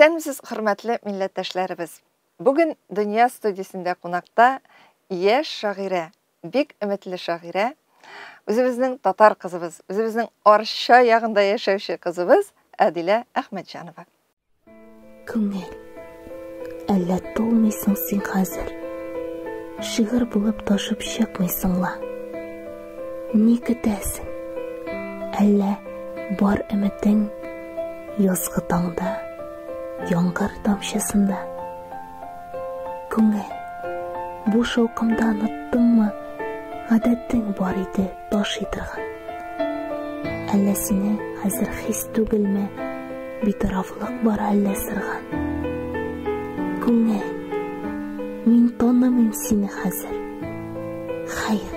Исәнмесез, хөрмәтле милләттәшләребез! Бүген Дөнья студиясендә кунакта яшь шагыйрә, бик өметле шагыйрә, үзебезнең татар кызыбыз, үзебезнең Арча ягында яшәүче кызыбыз Әдилә Әхмәтҗанова. Күңел, әллә тулмыйсың син хәзер? Шигырь булып ташып чыкмыйсың ла. Ни көтәсең? Әллә бар өметең язгы таңда, яңгыр тамчысында? Күңел, бу шаукымда оныттыңмы, гадәтең бар иде ташый торган. Әллә сине хәзер хис түгелме, битарафлык бар әллә сырган? Күңел, мин танымыйм сине хәзер. Хәер,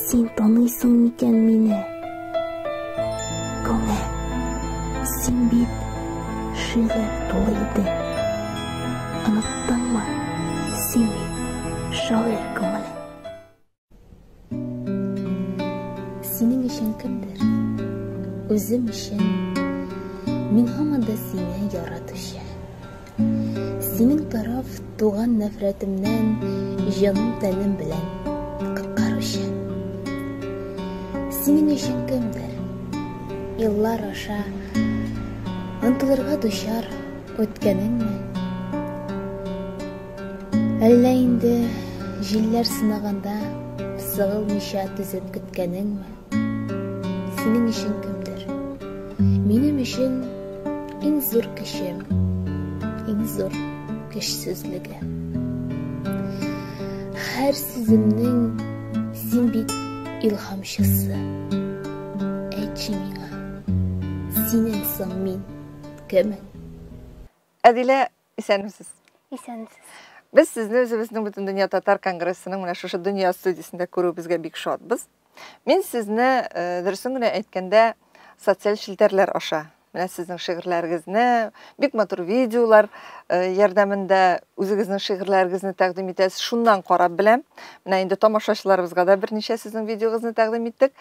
син таныйсың микән мине? Күңел, син бит шигырь тулы идең. Оныттыңмы? Син бит шагыйрь күңеле. Синең өчен кемдер, үзем өчен мин һаман да сине яратучы. Синең тараф туган нәфрәтемнән җаным тәнем белән коткаручы. Синең өчен кемдер, еллар аша онтылырга дучар үткәнеңме? Әллә инде җилләр сынаганда сыгылмыйча түзеп көткәнеңме? Синең өчен кемдер? Минем өчен иң зур көчем, иң зур көчсезлегем. Һәр сүземнең син бит илһамчысы. Әйтче миңа, синең соң мин кемен? Әдилә, Исәнмесез. Исәнмесез. Без сезне үзебезнең Бөтендөнья татар конгрессының менә шушы дөнья студиясендә күрүебезгә бик шатбыз. Мин сезне, э, дөресен генә әйткәндә, социаль челтәрләр аша, менә сезнең шигырьләрегезне, бик матур видеолар э, ярдәмендә үзегезнең шигырьләрегезне тәкъдим итәсез. Шуннан карап беләм. Менә инде тамашачыларыбызга да берничә сезнең видеогызны тәкъдим иттек.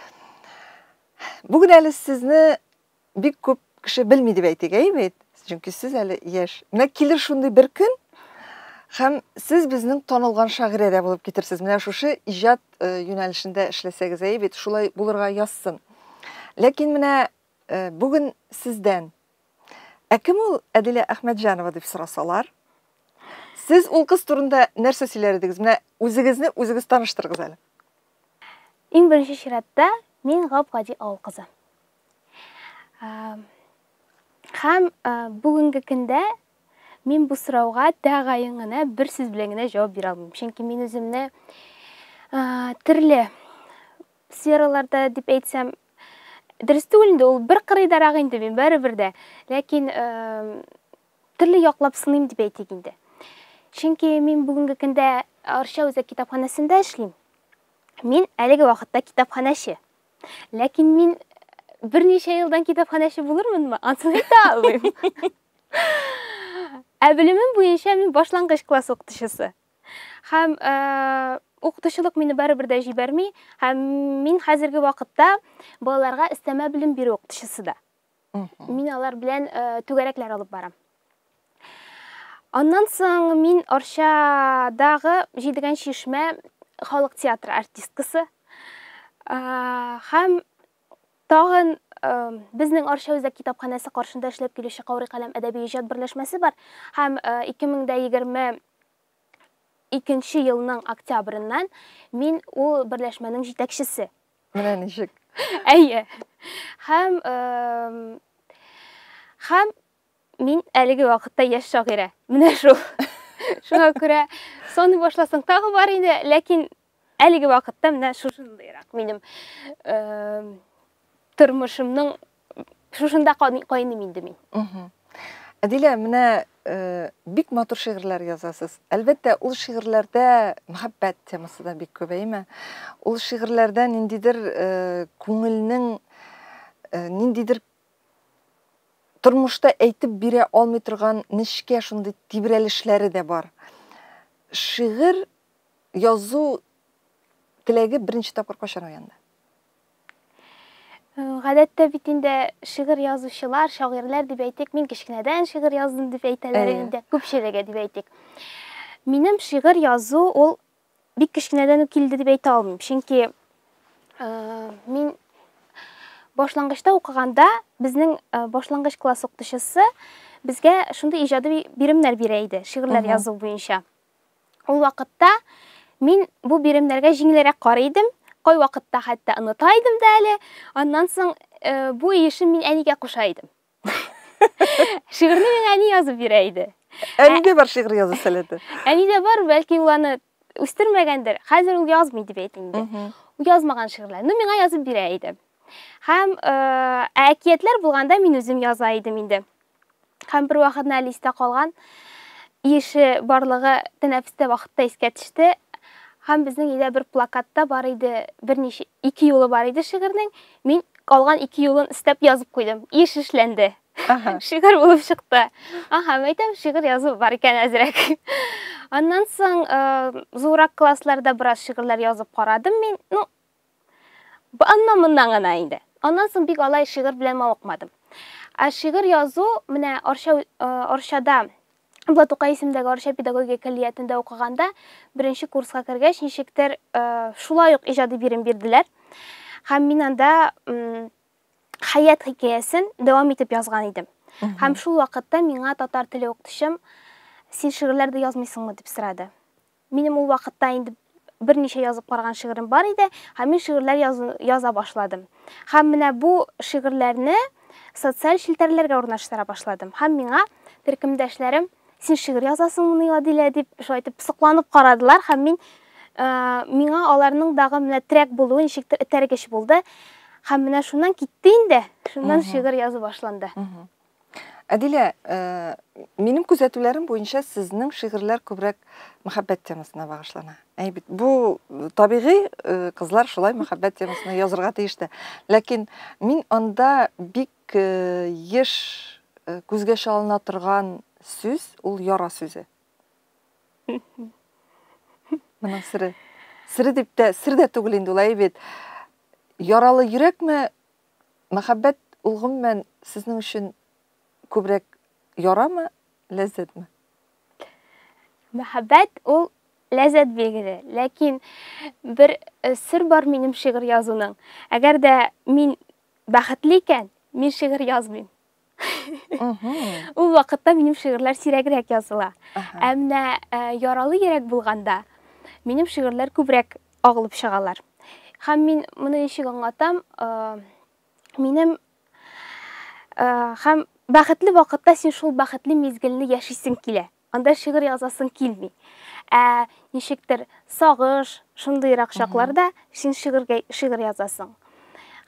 Бүген әле сезне бик күп кеше белми дип әйтик, әйе бит? Чөнки сез әле яшь. Менә килер шундый бер көн, һәм сез безнең танылган шагыйрә дә булып китерсез. Менә шушы иҗат э, юнәлешендә эшләсәгез, әйе бит, шулай булырга язсын. Ләкин менә э, бүген сездән Ә кем ул Әдилә Әхмәтҗанова дип сорасалар, сез ул кыз турында нәрсә сөйләр идегез? Менә үзегезне үзегез таныштырыгыз әле. Иң беренче чиратта мин гап-гади авыл кызы. Һәм бүгенге көндә мин бу сорауга тәгаен генә бер сүз белән генә җавап бирә алмыйм. Чөнки мин үземне төрле сфераларда дип әйтсәм, дөрес түгел инде, ул бер кырыйдарак инде мин барыбер дә. Ләкин төрле яклап сыныйм дип әйтик инде. Чөнки мин бүгенге көндә Арча үзәк китапханәсендә эшлим. Мин әлеге вакытта китапханәче. Ләкин мин берничә елдан китапханәче булырмынмы? Ансын әйтә алмыйм. Ә белемем буенча мин башлангыч класс укытучысы. Һәм э, укытучылык мине барыбер дә җибәрми. Һәм мин хәзерге вакытта балаларга өстәмә белем бирү укытучысы да. Мин алар белән э, түгәрәкләр алып барам. Аннан соң мин Арчадагы Җидегән чишмә халык театры артисткасы. Э, һәм тагын э, безнең Арча үзәк китапханәсе каршында эшләп килүче Каурый каләм әдәби иҗат берләшмәсе бар. Һәм 2022 елның октябреннән мин ул берләшмәнең җитәкчесе. Менә ничек. Әйе. Һәм һәм мин әлеге вакытта яшь шагыйрә. Менә шул. Шуңа күрә саный башласаң тагы бар инде, ләкин әлеге вакытта менә шушындыйрак минем тормышымның шушында кайныйм инде мин. Әдилә, менә э, бик матур шигырьләр язасыз. Әлбәттә, ул шигырьләрдә мәхәббәт темасы да бик күп, әйеме? Ул шигырьләрдә ниндидер э, күңелнең э, ниндидер тормышта әйтеп бирә алмый торган нечкә шундый тибрәлешләре дә бар. Шигырь язу теләге беренче тапкыр кайчан уянды? Гадәттә бит инде шигырь язучылар, шагыйрьләр дип әйтик, мин кечкенәдән шигырь яздым дип әйтәләр инде, күпчелеге дип әйтик. Минем шигырь язу ул бик кечкенәдән үк килде дип әйтә алмыйм. Чөнки мин башлангычта укыганда безнең башлангыч класс укытучысы безгә шундый иҗади биремнәр бирә иде, шигырьләр язу буенча. Ул вакытта мин бу биремнәргә җиңелрәк карый идем. Кайвакытта хәтта оныта идем дә әле. Аннан соң э, бу эшен мин әнигә куша идем. Шигырьне миңа әни язып бирә иде. Әнидә бар шигырь язу сәләте. Әнидә бар, бәлки ул аны үстермәгәндер. Хәзер ул язмый дип әйт инде. Ул язмаган шигырьләр. Ну, миңа язып бирә иде. Һәм э, ә әкиятләр булганда мин үзем яза идем инде. Һәм бер вакытны әле истә калган, ише барлыгы тәнәфестә вакытта искә төште. Һәм безнең өйдә бер плакатта бар иде, берничә ике юлы бар иде шигырьнең. Мин калган ике юлын өстәп язып куйдым. Иш эшләнде. Шигырь булып чыкты. Аһа, әйтәм, шигырь язу бар икән әзрәк. Аннан соң э, зуррак классларда бераз шигырьләр язып карадым мин. Ну, Аннан моннан гына инде. Аннан соң бик алай шигырь белән мавыкмадым. Ә шигырь язу менә Арча э, Арчада Абдулла Тукай исемендәге Арча педагогия көллиятендә укыганда беренче курска кергәч ничектер э, шулай ук иҗади бирем бирделәр. Һәм мин анда Хәят хикәясен дәвам итеп язган идем. Һәм шул вакытта миңа татар теле укытучым син шигырьләр дә язмыйсыңмы дип сорады. Минем ул вакытта инде берничә язып караган шигырем бар иде, һәм мин шигырьләр яза башладым. Һәм менә бу шигырьләрне социаль челтәрләргә урнаштыра башладым. Һәм миңа төркемдәшләрем, син шигырь язасыңмыни, Адилә, дип шулай итеп сокланып карадылар, һәм мин миңа аларның дагы менә терәк булуы ничектер этәргеч булды. Һәм менә шуннан китте инде, шуннан шигырь язу башланды. Әдилә, минем күзәтүләрем буенча сезнең шигырьләр күбрәк мәхәббәт темасына багышлана. Әй бит, бу табигый, кызлар шулай мәхәббәт темасына язырга тиеш тә. Ләкин мин анда бик еш күзгә чалына торган сүз, ул яра сүзе. Моның сере. Сере дип тә, сер дә түгел инде ул, әй бит. Яралы йөрәкме, Мәхәббәт ул гомумән сезнең өчен күбрәк ярамы, ләззәтме? Мәхәббәт ул ләззәт билгеле. Ләкин бер э, сер бар минем шигырь язуның. Әгәр дә мин бәхетле икән, мин шигырь язмыйм. Ул вакытта минем шигырьләр сирәгрәк языла. Ә менә э, яралы йөрәк булганда, минем шигырьләр күбрәк агылып чыгалар. Һәм мин моны ничек аңлатам? Э, минем э, һәм бәхетле вакытта син шул бәхетле мизгелне яшисең килә. Анда шигырь язасың килми. Ә ничектер сагыш, шундыйрак чакларда син шигырьгә шигырь язасың.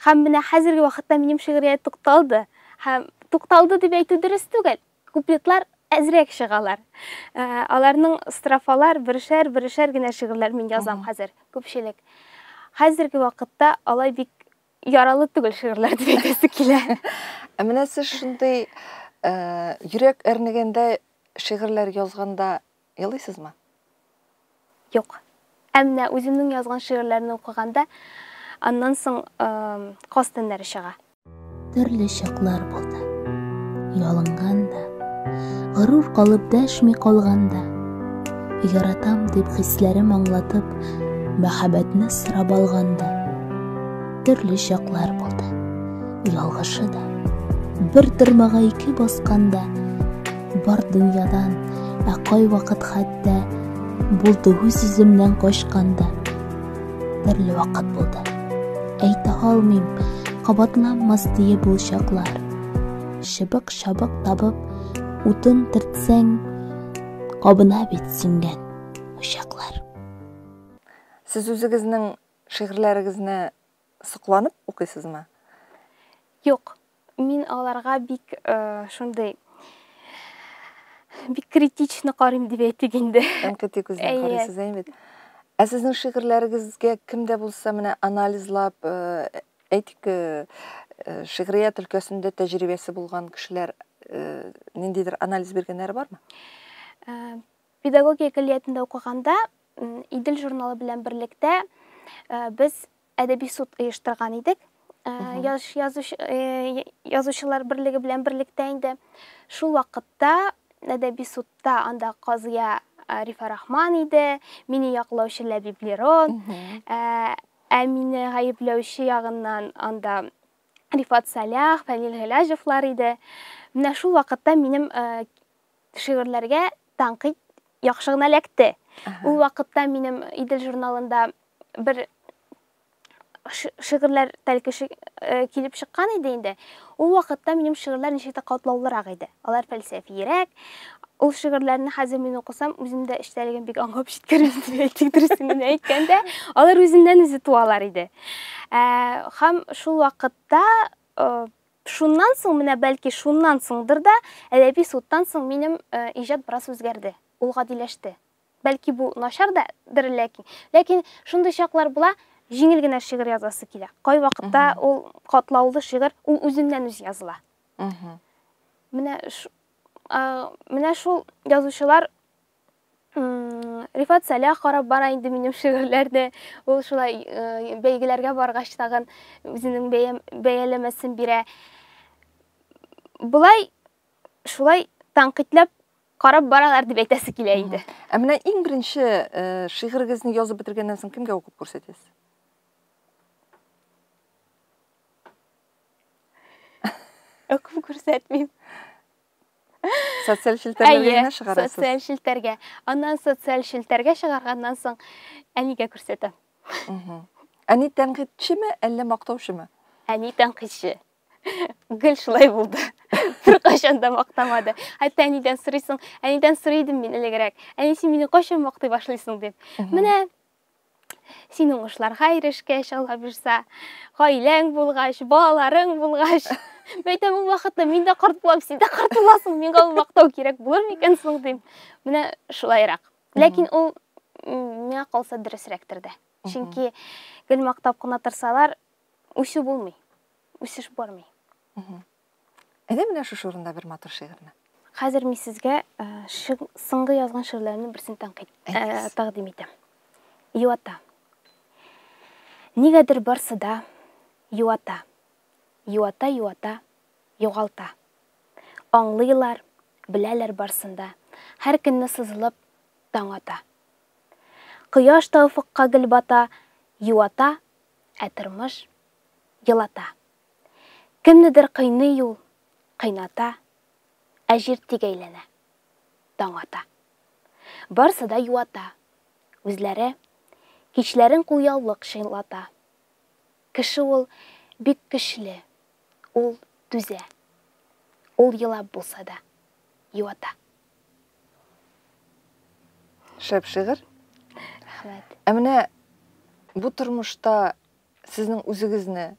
Һәм менә хәзерге вакытта минем шигърият тукталды. Һәм тукталды дип әйтү дөрес түгел. Куплетлар әзрәк чыгалар. Э, аларның строфалар берешәр берешәр генә шигырьләр мин язам хәзер, күпчелек. Хәзерге вакытта алай бик яралы түгел шигырьләр дип әйтәсе килә. Ә менә сез шундый э, йөрәк әрнегәндә шигырьләр язганда елыйсызмы? Юк. Ә менә үземнең язган шигырьләрне укыганда, аннан соң каз тәннәре чыга. Төрле чаклар булды. Ялынган да, горур калып дәшми калган да, яратам дип хисләрем аңлатып, мәхәббәтне сорап алган да. Төрле чаклар булды. Ялгышы да, бер тырмага ике баскан да, бар дөньядан, ә кайвакыт хәтта булды үз-үземнән качкан да. Төрле вакыт булды. Әйтә алмыйм, кабатланмас диеп ул чаклар. Чыбык-чабык табып, утын төртсәң, кабына бит сүнгән учаклар. Сез үзегезнең шигырьләрегезне сокланып укыйсызмы? Юк. Мин аларга бик э, шундый бик критично карыйм дип әйтик инде. Тәнкыйди күздән карыйсыз, әйе бит. Ә сезнең шигырьләрегезгә кем дә булса менә анализлап, э, әйтик, э, шигърият өлкәсендә тәҗрибәсе булган кешеләр ниндидер анализ биргәннәре бармы? Педагогия көллиятендә укыганда Идел журналы белән берлектә без әдәби суд оештырган идек. Язучылар берлеге белән берлектә инде. Шул вакытта әдәби судта анда казыя Рифа Рахман иде, мине яклаучы Ләбиб Лерон, ә мине гаепләүче ягыннан анда Рифат Салях, Фәнил Гыйләҗевлар иде. Менә шул вакытта минем шигырьләргә тәнкыйть яхшы гына эләкте. Ул вакытта минем Идел журналында бер шигырьләр тәлкеше килеп чыккан иде инде. Ул вакытта минем шигырьләр ничек тә катлаулырак иде. Алар фәлсәфиерәк. Ул шигырьләрне хәзер мин укысам, үзем дә эчтәлеген бик аңлап җиткермим дип әйтик, дөресен генә әйткәндә, алар үзеннән-үзе туалар иде. Һәм шул вакытта шуннан соң, менә бәлки шуннан соңдыр да, әдәби судтан соң минем иҗат бераз үзгәрде. Ул гадиләште. Бәлки бу начар да дер, ләкин. Ләкин шундый чаклар була, җиңел генә шигырь язасы килә. Кайвакытта ул катлаулы шигырь, ул үзеннән-үзе языла. Менә менә шул язучылар Рифат Сәлах карап бара инде минем шигырьләрне. Ул шулай бәйгеләргә баргач тагын үзенең бәяләмәсен бирә. Болай шулай тәнкыйтьләп карап баралар дип әйтәсе килә инде. Ә менә иң беренче шигырегезне язып бетергәннән соң кемгә укып күрсәтәсез? Укып күрсәтмим. Социаль челтәрләргә генә чыгарасыз? Социаль челтәргә. Аннан социаль челтәргә чыгарганнан соң әнигә күрсәтәм. Әни тәнкыйтьчеме, әллә мактаучымы? Әни тәнкыйтьче. Гел шулай булды. Беркайчан да мактамады. Хәтта әнидән сорыйсың, әнидән сорый идем мин элегрәк. Әни, син мине кайчан мактый башлыйсың дип. Менә син уңышларга ирешкәч, Алла бирса, гаиләң булгач, балаларың булгач. Мин әйтәм, ул вакытта мин дә карт булам, син дә карт буласың, миңа ул мактау кирәк булыр микән соң дим. Менә шулайрак. Ләкин ул миңа калса дөресрәктер дә. Чөнки гел мактап кына торсалар, үсү булмый. Үсеш бармый. Әйдә менә шушы урында бер матур шигырьне. Хәзер мин сезгә соңгы язган шигырьләремнең берсен тәкъдим итәм. Юата. Нигәдер барсы да юата. Юата, юата, югалта. Аңлыйлар, беләләр барсын да. Һәр көнне сызылып таң ата. Кояш та офыкка гел бата, юата, ә тормыш елата. Кемнедер кыйный ул, кыйната, ә җир тик әйләнә, таң ата. Барсы да юата, үзләре кичләрен кулъяулык чылата. Кеше ул бик көчле, ул түзә, ул елап булса да юата. Шәп шигырь. Рәхмәт. Ә менә бу тормышта сезнең үзегезне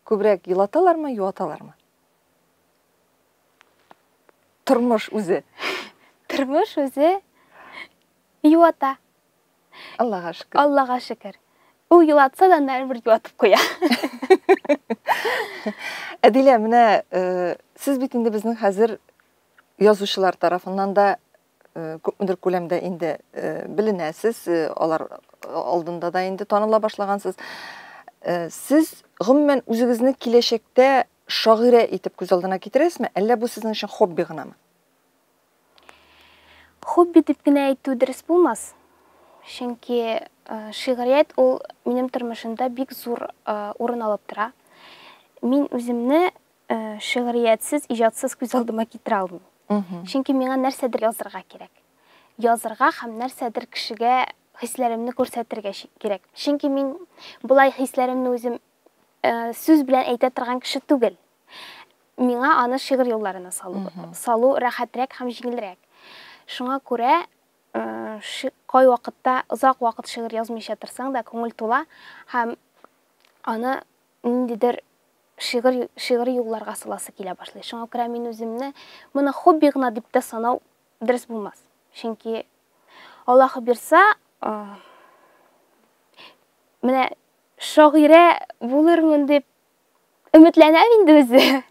күбрәк елаталармы, юаталармы? Тормыш үзе. Тормыш үзе юата. Аллага шөкер. Аллага шөкер. Ул елатса да бер юатып куя. Әдилә, менә сез бит инде безнең хәзер язучылар тарафыннан да күпмедер күләмдә инде беленәсез, алар алдында да инде таныла башлагансыз. Сез гомумән үзегезне киләчәктә шагыйрә итеп күз алдына китерәсезме, әллә бу сезнең өчен хобби гынамы? Хобби дип кенә әйтү дөрес булмас. Чөнки шигърият ул минем тормышымда бик зур урын алып тора. Мин үземне шигъриятсез, иҗатсыз күз алдыма китерә алмыйм. Чөнки миңа нәрсәдер язырга кирәк. Язырга һәм нәрсәдер кешегә хисләремне күрсәтергә кирәк. Чөнки мин болай хисләремне үзем сүз белән әйтә торган кеше түгел. Миңа аны шигырь юлларына салу рәхәтрәк һәм җиңелрәк. Шуңа күрә кай вакытта озак вакыт шигырь язмыйча торсаң да күңел тула һәм аны ниндидер шигырь юлларга саласы килә башлый. Шуңа күрә мин үземне моны хобби гына дип тә санау дөрес булмас. Чөнки Аллаһы бирса, менә шагыйрә булырмын дип өметләнәм инде үзе.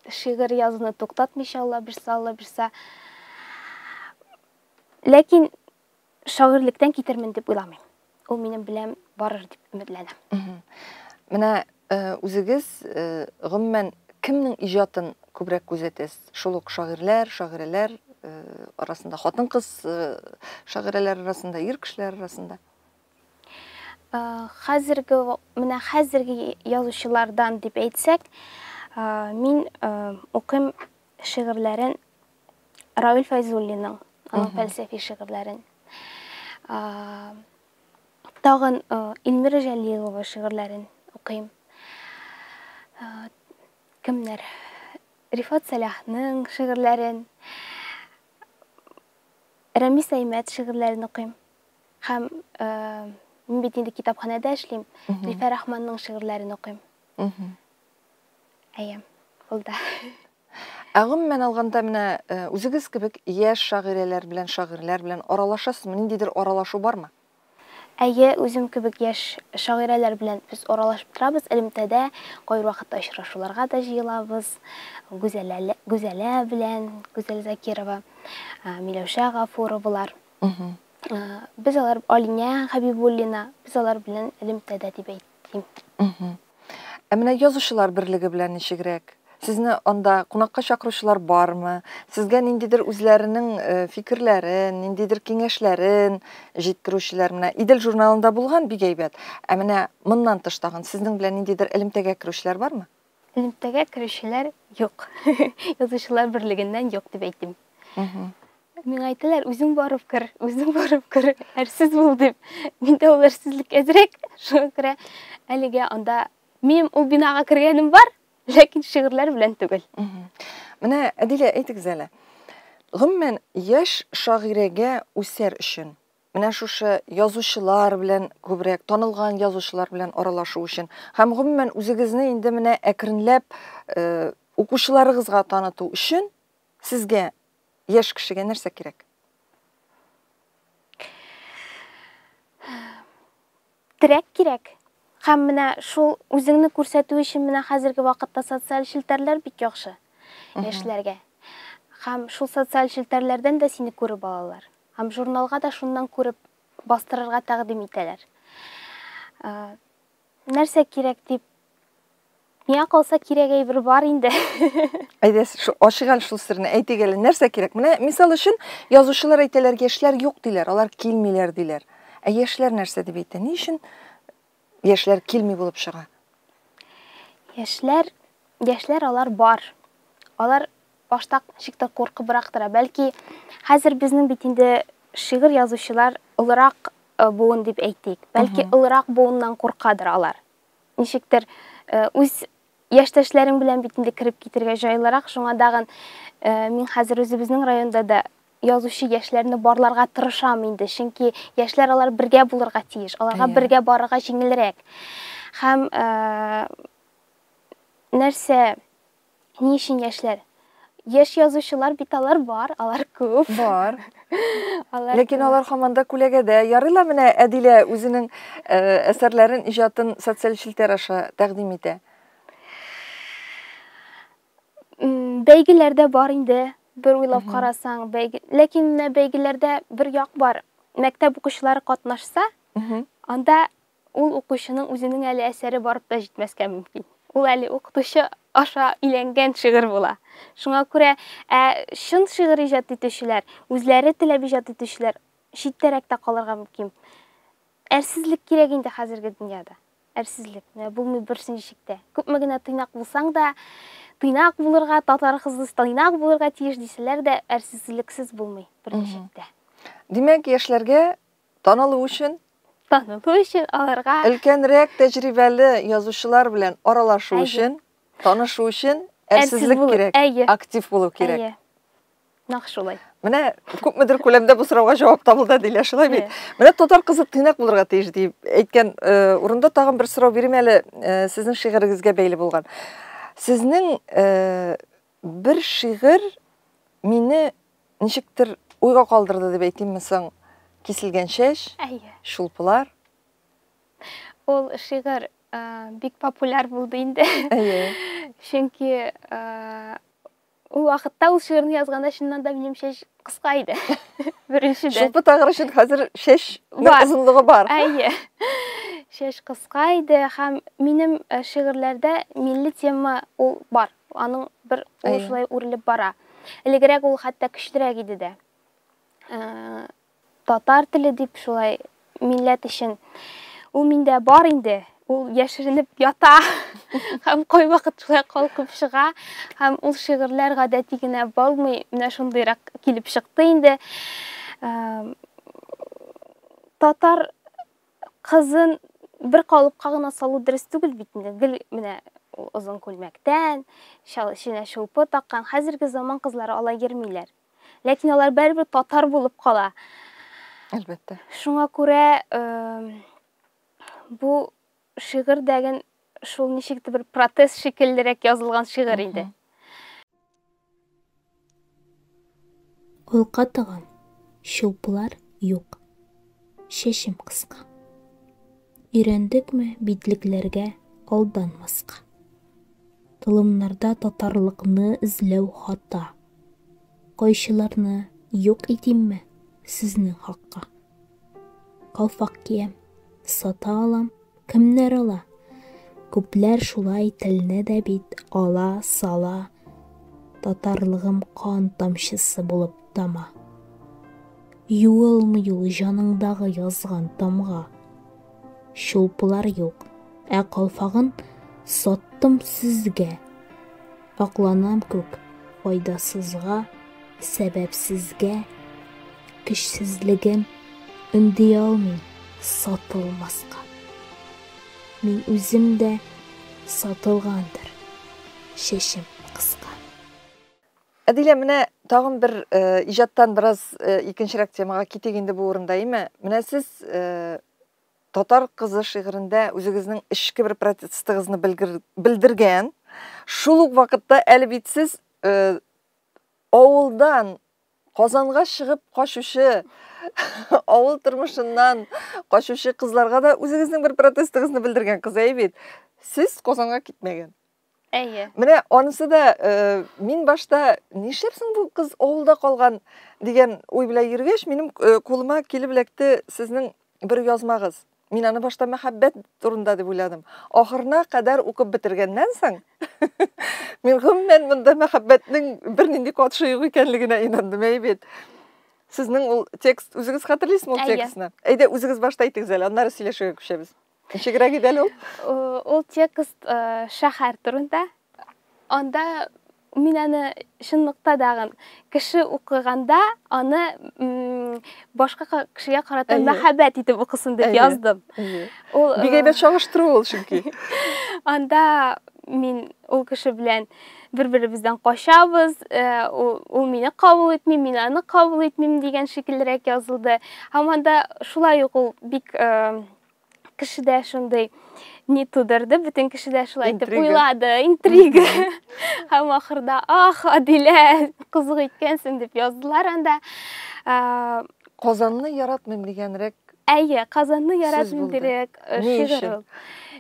Шигырь язуны туктатмыйча, Алла бирса, Алла бирса. Ләкин шагыйрьлектән китермен дип уйламыйм. Ул минем белән барыр дип өметләнәм. Менә үзегез гомумән кемнең иҗатын күбрәк күзәтәсез? Шул ук шагыйрьләр, шагыйрәләр арасында, хатын-кыз шагыйрәләр арасында, ир кешеләр арасында? Хәзерге менә хәзерге язучылардан дип әйтсәк, мин укыйм шигырьләрен Равил Фәйзуллинның, аның фәлсәфи шигырьләрен. Тагын Эльмира Җәлилова шигырьләрен укыйм. Кемнәр? Рифат Сәлахның шигырьләрен, Рәмис Әймәт шигырьләрен укыйм. Һәм мин бит инде китапханәдә эшлим, Зөлфәр Рахманның шигырьләрен укыйм. Әйе, булды. Ә гомумән алганда, менә үзегез кебек яшь шагыйрәләр белән, шагыйрьләр белән аралашасызмы? Ниндидер аралашу бармы? Әйе, үзем кебек яшь шагыйрәләр белән без аралашып торабыз, элемтәдә, кайбер вакытта очрашуларга да җыелабыз. Гүзәлә, Гүзәлә белән, Гүзәл Закирова, Миләүшә Гафуровалар. Без алар, Алинә Хәбибуллина, без алар белән элемтәдә дип әйтим. Ә менә язучылар берлеге белән ничегрәк? Сезне анда кунакка чакыручылар бармы? Сезгә ниндидер үзләренең э, фикерләрен, ниндидер киңәшләрен җиткерүчеләр менә Идел журналында булган бик әйбәт. Ә менә моннан тыш тагын сезнең белән ниндидер элемтәгә керүчеләр бармы? Элемтәгә керүчеләр юк. Язучылар берлегеннән юк дип әйтим. Миңа әйтәләр, үзең барып кер, үзең барып кер, әрсез бул дип. Миндә ул әрсезлек әзрәк, шуңа күрә әлегә анда минем ул бинага кергәнем бар, ләкин шигырьләр белән түгел. Менә, Әдилә, әйтегез әле. Гомумән, яшь шагыйрәгә үсәр өчен, менә шушы язучылар белән күбрәк, танылган язучылар белән аралашу өчен һәм гомумән үзегезне инде менә әкренләп э, укучыларыгызга таныту өчен сезгә яшь кешегә нәрсә кирәк? Терәк кирәк. Һәм менә шул үзеңне күрсәтү өчен менә хәзерге вакытта социаль челтәрләр бик яхшы яшьләргә. Һәм шул социаль челтәрләрдән дә сине күреп алалар. Һәм журналга да шуннан күреп бастырырга тәкъдим итәләр. Нәрсә кирәк дип Миңа калса кирәк әйбер бар инде. Әйдә, ачык әле шул серне, әйтик әле, нәрсә кирәк? Менә мисал өчен, язучылар әйтәләр, яшьләр юк диләр, алар килмиләр диләр. Ә яшьләр нәрсә дип әйтә? Ни өчен яшьләр килми булып чыга? Яшьләр, яшьләр алар бар. Алар башта ничектер куркыбрак тора. Бәлки хәзер безнең бит инде шигырь язучылар олырак э, буын дип әйтик. Бәлки олырак буыннан куркадыр алар. Ничектер э, үз яшьтәшләрең белән бит инде кереп китергә җайлырак. Шуңа дагын э, мин хәзер үзебезнең районда да язучы яшьләрне барларга тырышам инде. Чөнки яшьләр алар бергә булырга тиеш. Аларга бергә барырга җиңелрәк. Һәм э, нәрсә Ни өчен яшьләр? Яшь язучылар бит алар бар, алар күп. Бар. Алар Ләкин алар һаман да күләгәдә. Ярый ла менә Әдилә үзенең э, әсәрләрен, иҗатын социаль челтәр аша тәкъдим итә. Бәйгеләр дә бар инде, бер уйлап карасаң, бәйге. Ләкин менә бәйгеләрдә бер як бар. Мәктәп укучылары катнашса, анда Ул укучының үзенең әле әсәре барып та җитмәскә мөмкин. Ул әле укытучы аша өйләнгән шигырь була. Шуңа күрә, ә чын шигырь иҗат итүчеләр, үзләре теләп иҗат итүчеләр читтәрәк тә калырга мөмкин. Әрсезлек кирәк инде хәзерге дөньяда. Әрсезлек. Менә булмый берсе ничек тә. Күпме генә тыйнак булсаң да, тыйнак булырга, татар кызы тыйнак булырга тиеш дисәләр дә, әрсезлексез булмый берничек тә. Димәк, яшьләргә Танылу өчен? Танылу өчен аларга өлкәнрәк тәҗрибәле язучылар белән аралашу өчен, танышу өчен әрсезлек кирәк, актив булу кирәк. Әйе. Нәкъ шулай. Менә күпмедер күләмдә бу сорауга җавап табылды, Дилә, шулай бит? Менә татар кызы тыйнак булырга тиеш дип әйткән э, урында тагын бер сорау бирим әле э, сезнең шигырегезгә бәйле булган. Сезнең э, бер шигырь мине ничектер уйга калдырды дип әйтимме соң, киселгән чәч, Әйе. чулпылар. Ул шигырь бик популяр булды инде. Әйе. Чөнки ул вакытта ул шигырьне язганда чыннан да минем чәч кыска иде. Беренчедән. Чулпы тагыр өчен хәзер чәч озынлыгы бар. Әйе. Чәч кыска иде һәм минем шигырьләрдә милли тема ул бар. Аның бер ул шулай үрелеп бара. Элегрәк ул хәтта көчлерәк иде дә. Татар теле дип шулай милләт өчен ул миндә бар инде. Ул яшеренеп ята һәм кайвакыт шулай калкып чыга һәм ул шигырьләр гадәти генә булмый, менә шундыйрак килеп чыкты инде. Татар кызын бер калыпка гына салу дөрес түгел бит инде. Гел менә озын күлмәктән, эченә чулпы таккан. Хәзерге заман кызлары алай йөрмиләр. Ләкин алар барыбер татар булып кала. Әлбәттә. Шуңа күрә бу шигырь дәген шул ничектер бер протест шикеллерәк язылган шигырь инде. Алка тагам, чулпылар юк. Чәчем кыска. Өйрәндекме битлекләргә алданмаска. Толымнарда татарлыкны эзләү хата. Кайчыларны юк итимме сезнең хакка? Калфак киям, сата алам, кемнәр ала? Күпләр шулай телне дә бит ала, сала. Татарлыгым кан тамчысы булып тама. Юылмый ул җаныңдагы язган тамга. Чулпылар юк, ә калфагын саттым сезгә. Акланам күк, файдасызга, сәбәпсезгә. Көчсезлегем өнди алмыйм сатылмаска. Мин үзем дә сатылгандыр, чәчем кыска. Әдилә, менә тагын бер иҗаттан бераз икенчерәк темага китик инде бу урында, име? Менә сез Татар кызы шигырендә үзегезнең эчке бер протестыгызны белдергән. Шул ук вакытта әле бит сез авылдан Казанга чыгып качучы, авыл тормышыннан качучы кызларга да үзегезнең бер протестыгызны белдергән кыз, әй бит. Сез Казанга китмәгән. Әйе. Менә анысы да мин башта нишләп соң бу кыз авылда калган дигән уй белән йөргәч, минем кулыма килеп эләкте сезнең бер язмагыз. Мин аны башта мәхәббәт турында дип уйладым. Ахырына кадәр укып бетергәннән соң, мин гомумән монда мәхәббәтнең бернинди катышы юк икәнлегенә инандым, әй бит. Сезнең ул текст, үзегез хәтерлисезме ул текстны? Әйдә, үзегез башта әйтегез әле, аннары сөйләшүгә күчәбез. Ничегрәк иде әле ул? Ул текст шәһәр турында. Анда мин аны чынлыкта дагын кеше укыганда аны башка кешегә карата мәхәббәт итеп укысын дип яздым. Ул бик әйбәт чагыштыру ул чөнки. Анда мин ул кеше белән бер-беребездән качабыз, ул мине кабул итми, мин аны кабул итмим дигән шикеллерәк язылды. Һәм анда шулай ук ул бик кешедә шундый ни тудырды, бөтен кеше дә шулай итеп уйлады, интрига. Һәм ахырда, ах, Адилә, кызык иткәнсең дип яздылар анда. Казанны яратмыйм дигәнрәк. Әйе, Казанны яратмыйм дигәнрәк шигырь ул.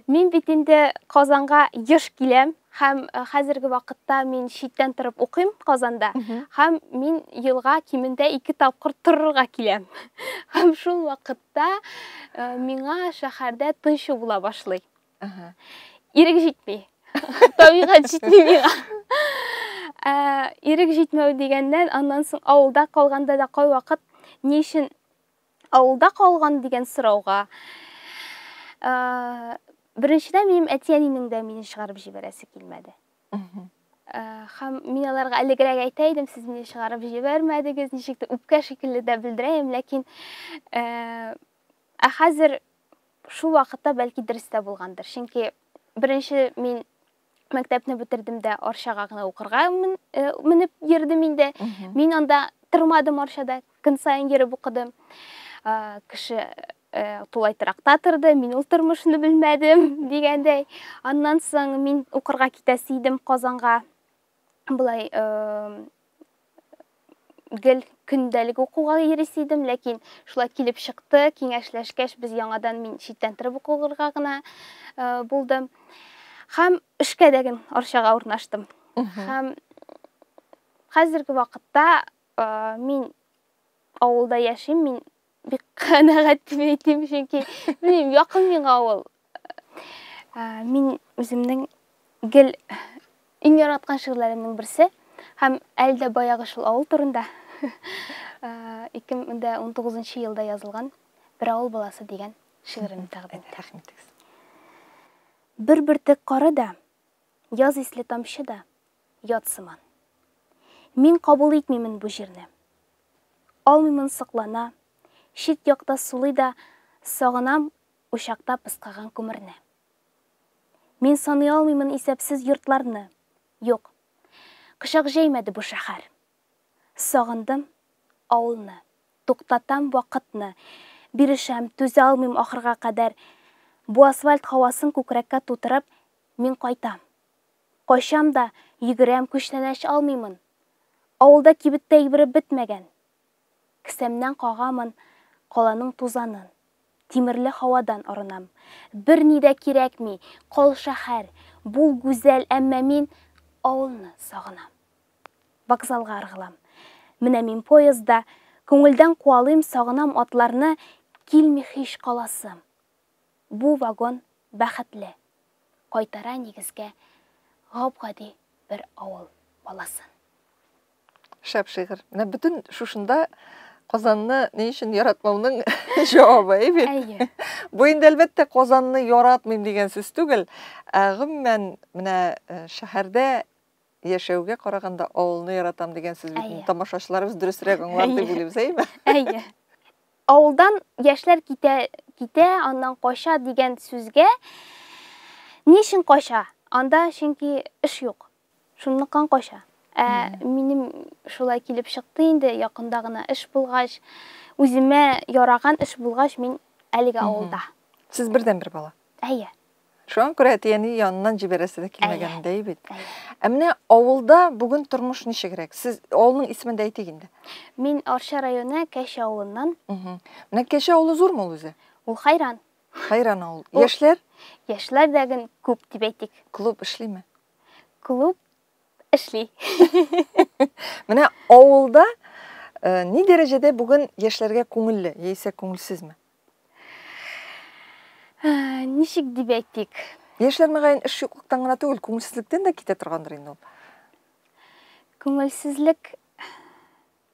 Мин бит инде Казанга еш киләм һәм хәзерге вакытта мин читтән торып укыйм Казанда һәм мин елга кимендә 2 тапкыр торырга киләм. Һәм шул вакыт та миңа шәһәрдә тынчу була башлый. Ирек җитми. Табигать җитми миңа. Ирек җитмәү дигәннән, аннан соң авылда калганда да кайвакыт ни өчен авылда калган дигән сорауга беренчедән минем әти-әнинең дә мине чыгарып җибәрәсе килмәде. Һәм мин аларга элегрәк әйтә идем, сез мине чыгарып җибәрмәдегез, ничектер үпкә шикелле дә белдерә идем, ләкин ә хәзер шул вакытта бәлки дөрес тә булгандыр. Чөнки беренче мин мәктәпне бетердем дә Арчага гына укырга менеп йөрдем инде. Мин анда тормадым Арчада, көн саен йөреп укыдым. Кеше тулай торакта торды, мин ул тормышны белмәдем дигәндәй. Аннан соң мин укырга китәсе идем Казанга. Болай гел көндәлек укуга йөрисе идем, ләкин шулай килеп чыкты, киңәшләшкәч, без яңадан мин читтән торып укырга гына булдым. Һәм эшкә дә гел Арчага урнаштым. Һәм хәзерге вакытта мин авылда яшим, мин бик канәгать дип әйтим, чөнки белмим, якын миңа авыл. Мин үземнең гел иң яраткан шигырьләремнең берсе һәм әле дә баягы шул авыл турында 2019 елда язылган Бер авыл баласы дигән шигыремне тәкъдим итәм. Рәхим итегез. Бер бөртек кары да, яз исле тамчы да ят сыман. Мин кабул итмимен бу җирне. Алмыймын соклана, чит якта сулый да сагынам учакта пыскыган күмерне. Мин саный алмыймын исәпсез йортларны. Юк, кочак җәймәде бу шәһәр. Сагындым авылны, туктатам вакытны, бирешәм, түзә алмыйм ахырга кадәр. Бу асфальт һавасын күкрәккә тутырып, мин кайтам. Качам да, йөгерәм, күчтәнәч алмыймын. Авылда кибеттә әйбере бетмәгән. Кесәмнән кагамын каланың тузанын. Тимерле һавадан арынам. Берни дә кирәкми, кал шәһәр, бул гүзәл, әмма мин авылны сагынам. Вокзалга ыргылам. Менә мин поездда, күңелдән куалыйм, сагынам атларны, килми һич каласым. Бу вагон бәхетле, кайтара нигезгә гап-гади бер авыл баласын. Шәп шигырь. Менә бөтен шушында Казанны ни өчен яратмауның җавабы, әй бит? Әйе. Бу инде әлбәттә Казанны яратмыйм дигән сүз түгел. Ә гомумән менә э, шәһәрдә яшәүгә караганда авылны яратам дигән сүз бит. Әйе. Тамашачыларыбыз дөресрәк аңлар дип Әйе. уйлыйбыз, әйеме? Әйе. Авылдан яшьләр китә, китә, аннан кача дигән сүзгә ни өчен кача? Анда чөнки эш юк. Шунлыктан кача. Ә минем шулай килеп чыкты инде, якында гына эш булгач, үземә яраган эш булгач, мин әлегә авылда. Сез бердәнбер бала. Әйе. Шуңа күрә әти-әни яныннан җибәрәсе дә килмәгән инде, әйе бит. Әйе. Ә менә авылда бүген тормыш ничегрәк? Сез авылның исемен дә әйтик инде. Мин Арча районы Кәче авылыннан. Менә Кәче авылы зурмы ул үзе? Ул хайран. Хайран авыл. Ул- Яшьләр Яшьләр дә ген күп дип әйтик. клуб эшлиме? Клуб эшли. Менә авылда э, ни дәрәҗәдә бүген яшьләргә күңелле яисә күңелсезме? Э, Ничек дип әйтик? Яшьләр мөгаен эш юклыктан гына түгел, күңелсезлектән дә китә торгандыр инде ул. Күңелсезлек,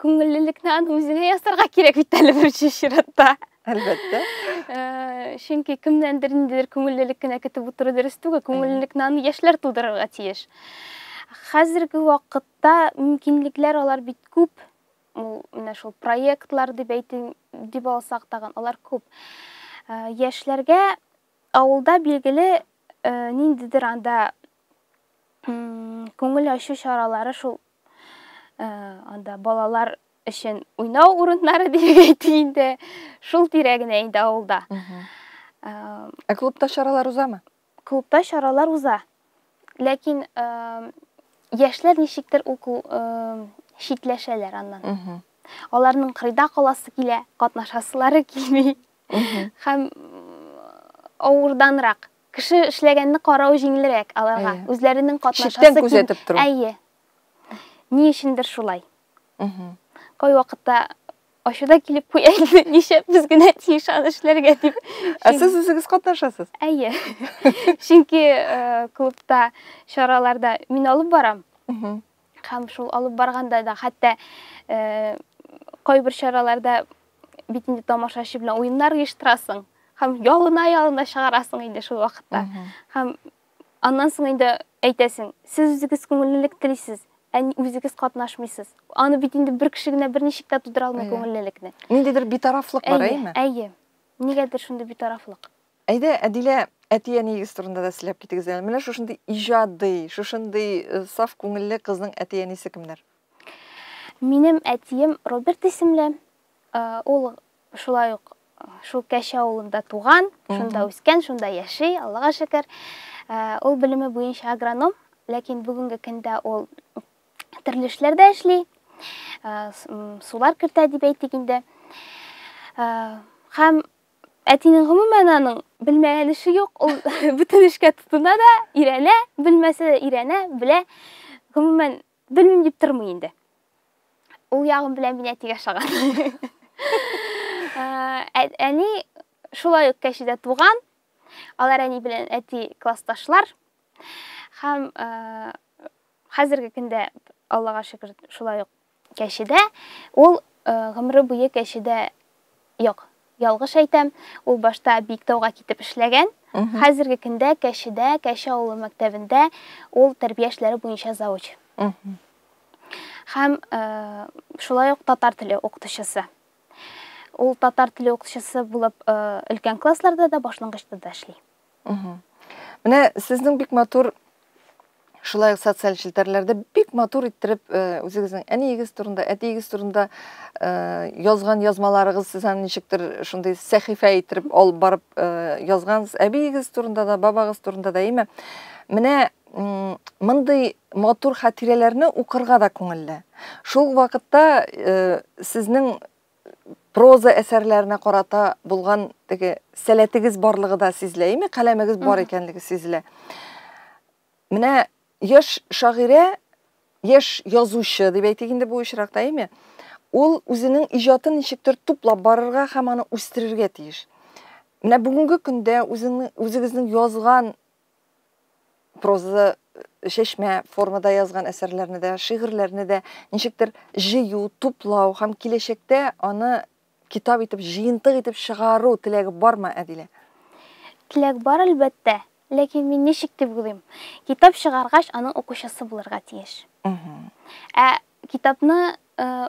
күңеллелекне аны үзеңә ясарга кирәк бит әле беренче чиратта. Әлбәттә. Э, Чөнки кемнәндер ниндидер күңеллелек кенә көтеп утыру дөрес түгел. Күңеллелекне аны яшьләр тудырырга тиеш. Хәзерге вакытта мөмкинлекләр алар бит күп. Ул менә шул проектлар дип әйтим, дип алсак тагын, алар күп. Э, Яшьләргә авылда билгеле э, ниндидер анда күңел ачу чаралары шул э, анда балалар өчен уйнау урыннары дип әйтик инде, шул тирә генә инде авылда. Ә клубта чаралар узамы? Клубта чаралар уза. Ләкин э, яшьләр ничектер ул э, читләшәләр аннан. Аларның кырыйда каласы килә, катнашасылары килми. Һәм авырданрак. Кеше эшләгәнне карау җиңелрәк аларга. Үзләренең катнашасы Читтән күзәтеп тору. Әйе. Ни өчендер шулай. Кай вакытта ачу да килеп куя инде, нишләп без генә тиеш аны эшләргә дип. Ә сез үзегез катнашасыз? Әйе. Чөнки э, клубта чараларда мин алып барам. Һәм шул алып барганда да хәтта э, кайбер чараларда бит инде тамашачы белән уеннар оештырасың һәм ялына-ялына чыгарасың инде шул вакытта. Һәм аннан соң инде әйтәсең, сез үзегез күңеллелек телисез, ә үзегез катнашмыйсыз. Аны бит инде бер кеше генә берничек тә тудыра алмый күңеллелекне. Ниндидер битарафлык бар, әйеме? Әйе. Нигәдер шундый битарафлык. Әйдә, Әдилә, әти-әниегез турында да сөйләп китегез әле. Менә шушындый иҗади, шушындый э, саф күңелле кызның әти-әнисе кемнәр? Минем әтием Роберт исемле. Э, ул шулай ук э, шул Кәче авылында туган, шунда үскән, шунда яши, Аллага шөкер. Ул белеме буенча агроном, ләкин бүгенге көндә ул төрле эшләрдә эшли, сулар кертә дип әйтик инде. Һәм әтинең гомумән аның белмәгән эше юк, ул бөтен эшкә тотына да, өйрәнә, белмәсә дә өйрәнә, белә. Гомумән, белмим дип тормый инде. Ул ягым белән мин әтигә ошаган. Әни шулай ук Кәчедә туган. Алар әни белән әти классташлар. Һәм хәзерге көндә, Аллага шөкер, шулай ук Кәчедә. Ул гомере буе Кәчедә юк. Ялгыш әйтәм, ул башта Биектауга китеп эшләгән. Хәзерге көндә Кәчедә, Кәче авылы мәктәбендә ул тәрбия эшләре буенча завуч. Һәм шулай ук татар теле укытучысы. Ул татар теле укытучысы булып өлкән классларда да, башлангычта да эшли. Менә сезнең бик матур шулай ук социаль челтәрләрдә бик матур иттереп үзегезнең әниегез турында, әтиегез турында язган язмаларыгыз, сез аны ничектер шундый сәхифә иттереп алып барып язгансыз. Әбиегез турында да, бабагыз турында да, әйме? Менә мондый матур хатирәләрне укырга да күңелле. Шул вакытта сезнең проза әсәрләренә карата булган теге сәләтегез барлыгы да сизелә, әйме? Каләмегез бар икәнлеге сизелә. Менә яшь шагыйрә, яшь язучы дип әйтик инде бу очракта, әйме? Ул үзенең иҗатын ничектер туплап барырга һәм аны үстерергә тиеш. Менә бүгенге көндә үзеңнең үзегезнең язган проза чәчмә формада язган әсәрләрне дә, шигырьләрне дә ничектер җыю, туплау һәм киләчәктә аны китап итеп, җыентык итеп чыгару теләге бармы, Әдилә? Теләк бар, әлбәттә. Ләкин мин ничек дип уйлыйм? Китап чыгаргач, аның укучысы булырга тиеш. Ә китапны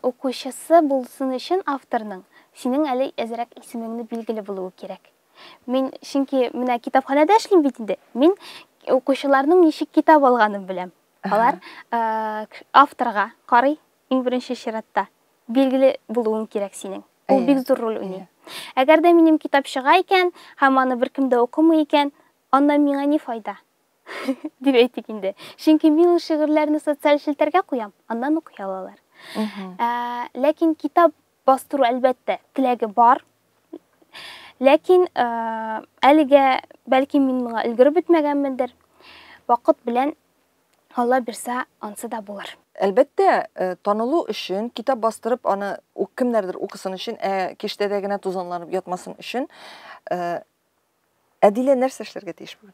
укучысы булсын өчен авторның синең әле әзрәк исемеңне билгеле булуы кирәк. Мин чөнки менә китапханәдә эшлим бит инде. Мин укучыларның ничек китап алганын беләм. Алар авторга карый иң беренче чиратта. Билгеле булуың кирәк синең. Ул бик зур роль уйный. Әгәр дә минем китап чыга икән һәм аны беркем дә укымый икән, аннан миңа ни файда? Дип әйтик инде. Чөнки мин ул шигырьләрне социаль челтәргә куям, аннан укый алалар. Ләкин китап бастыру, әлбәттә, теләге бар. Ләкин әлегә бәлки мин моңа өлгереп бетмәгәнмендер. Вакыт белән Алла бирса, ансы да булыр. Әлбәттә, танылу өчен, китап бастырып, аны кемнәрдер укысын өчен, ә киштәдә генә тузанланып ятмасын өчен, Әдилә нәрсә эшләргә тиеш бүген?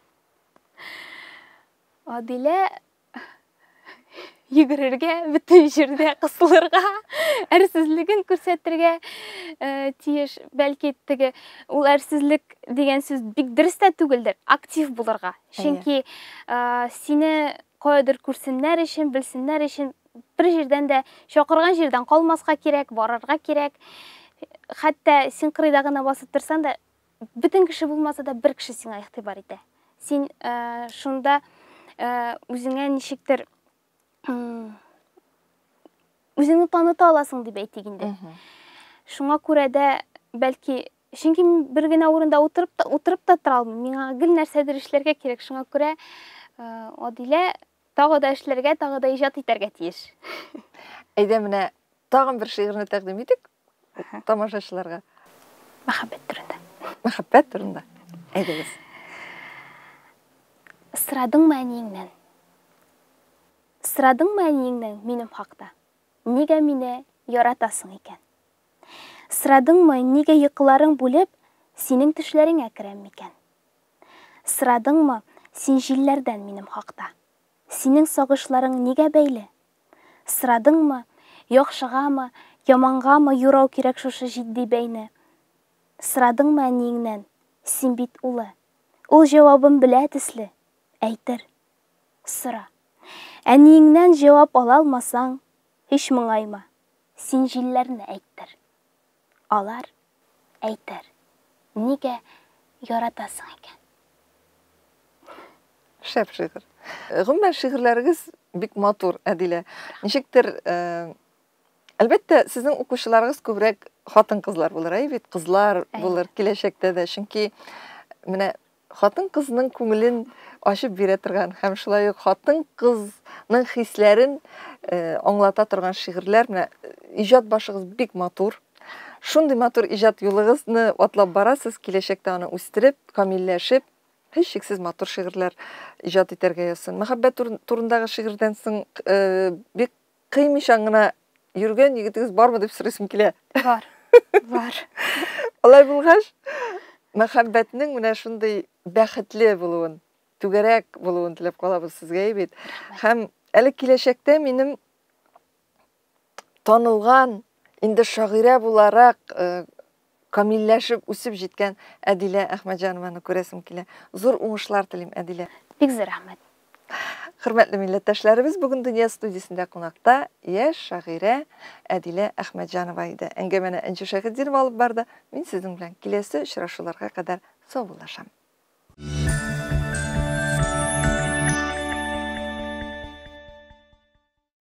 Адилә йөгерергә, бөтен җирдә кысылырга, әрсезлеген күрсәтергә э, тиеш. Бәлки теге ул әрсезлек дигән сүз бик дөрес тә түгелдер, актив булырга. Чөнки э, сине каядыр күрсеннәр өчен, белсеннәр өчен бер җирдән дә чакырган җирдән калмаска кирәк, барырга кирәк. Хәтта син кырыйда гына басып торсаң да, бөтен кеше булмаса да, бер кеше сиңа игътибар итә. Син э, шунда э, үзеңә ничектер үзеңне таныта аласың дип әйтик инде. Шуңа күрә дә бәлки чөнки мин бер генә урында утырып та утырып та тора алмыйм. Миңа гел нәрсәдер эшләргә кирәк. Шуңа күрә э, Адилә тагы да эшләргә, тагы да иҗат итәргә тиеш. Әйдә менә тагын бер шигырьне тәкъдим итик тамашачыларга. Мәхәббәт турында. Мәхәббәт турында. Әйдәгез. Сорадыңмы әниеңнән? Сорадыңмы әниеңнән минем хакта? Нигә мине яратасың икән? Сорадыңмы, нигә йокыларың бүлеп, синең төшләреңә керәм микән? Сорадыңмы син җилләрдән минем хакта? Синең сагышларың нигә бәйле? Сорадыңмы, яхшыгамы, ямангамы юрау кирәк шушы җитди бәйне? Сорадыңмы әниеңнән, син бит улы? Ул җавабын белә төсле, әйтер. Сора. Әниеңнән җавап ала алмасаң, һич моңайма, син җилләрне әйттер. Алар әйтер. Нигә яратасың икән? Шәп шигырь. Гомумән, шигырьләрегез бик матур, Әдилә. Ничектер, э, әлбәттә, сезнең укучыларыгыз күбрәк хатын-кызлар булыр, әй бит, кызлар булыр киләчәктә дә. Чөнки менә хатын-кызның күңелен ачып бирә торган һәм шулай ук хатын-кызның хисләрен э, аңлата торган шигырьләр менә иҗат башыгыз бик матур. Шундый матур иҗат юлыгызны атлап барасыз, киләчәктә аны үстереп, камилләшеп, һичшиксез матур шигырьләр иҗат итәргә язсын. Мәхәббәт турындагы шигырьдән соң э, бик кыймыйча гына йөргән егетегез бармы дип сорыйсым килә. Бар. Бар. Алай булгач, мәхәббәтнең менә шундый бәхетле булуын, түгәрәк булуын теләп калабыз сезгә бит. Һәм әле киләчәктә минем танылган, инде шагыйрә буларак э, камилләшеп үсеп җиткән Әдилә Әхмәтҗанованы күрәсем килә. Зур уңышлар телим, Әдилә. Бик зур рәхмәт. Хөрмәтле милләттәшләребез, бүген Дөнья студиясендә кунакта яшь шагыйрә Әдилә Әхмәтҗанова иде. Әңгәмәне Энҗе Шәйхетдинова алып барды. Мин сезнең белән киләсе очрашуларга кадәр саубуллашам.